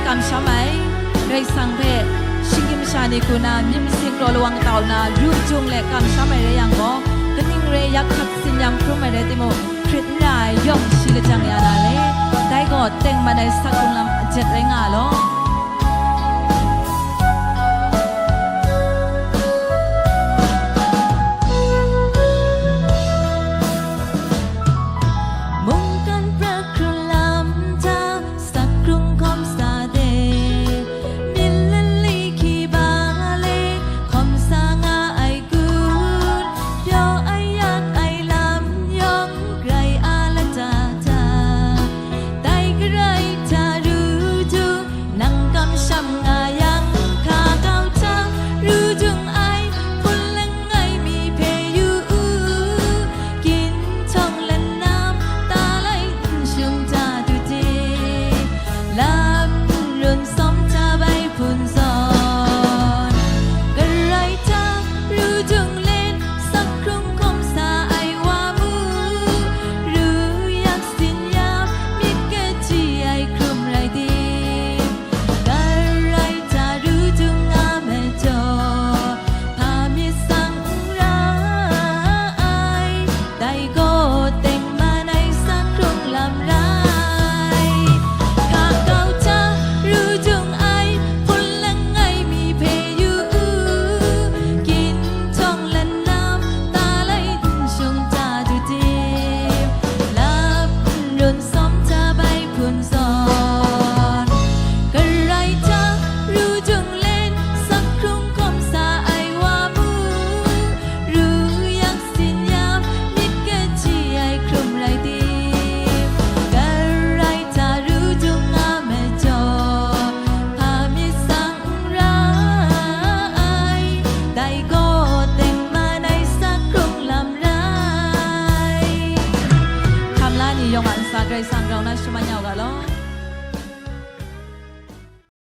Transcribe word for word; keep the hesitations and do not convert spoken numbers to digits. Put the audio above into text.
Kamsham ai, Karai Kasang hpe shinggyim masha ni hku na myit masin kraw lawang kata na ru jung le kamsham ai rai yang gaw, kaning re yak hkat tsin-yam hkrum ai rai timung, hkrit n ra ai yawng shi lajang ya na le, dai gaw tengman ai sak hkrung lam ajet rai nga law. Mungkan prat hkrun lam hta, sak hkrung hkawm sa de, myit lali hki ba le, hkawm sa nga ai kun, pyaw ai yak ai lam yawng grai a lata hta, dai Karai hta ru jung, nang kamsham nga yang, hka kau hta ru jung ai, hpun langai mi hpe yu u, ginhtawng lanam, talai nshung hta du de, lap n run sawm hta bai hpun zawn, Karai hta ru jung len, sak hkrung hkawm sa ai wa mu, ru yak tsin-yam, myit kachyi ai hkrum rai tim, Karai hta ru jung nga majaw, hpa myit sang n ra ai, dai gaw tengman ai sak hkrung lam rai. Hka kau hta ru jung ai, hpun langai mi hpe yu u, ginhtawng lanam, talai nshung hta du tim, lap n run sawm hta bai hpun zawn, Karai hta ru jung len, sak hkrung hkawm sa ai wa mu, ru yak tsin-yam, myit kachyi ai hkrum rai tim, Karai hta ru jung nga majaw, hpa myit sang n ra ai, dai gaw tengman ai sak hkrung lam rai. Hkam la ni yawng a ntsa Karai Kasang grau na shaman ya u ga law.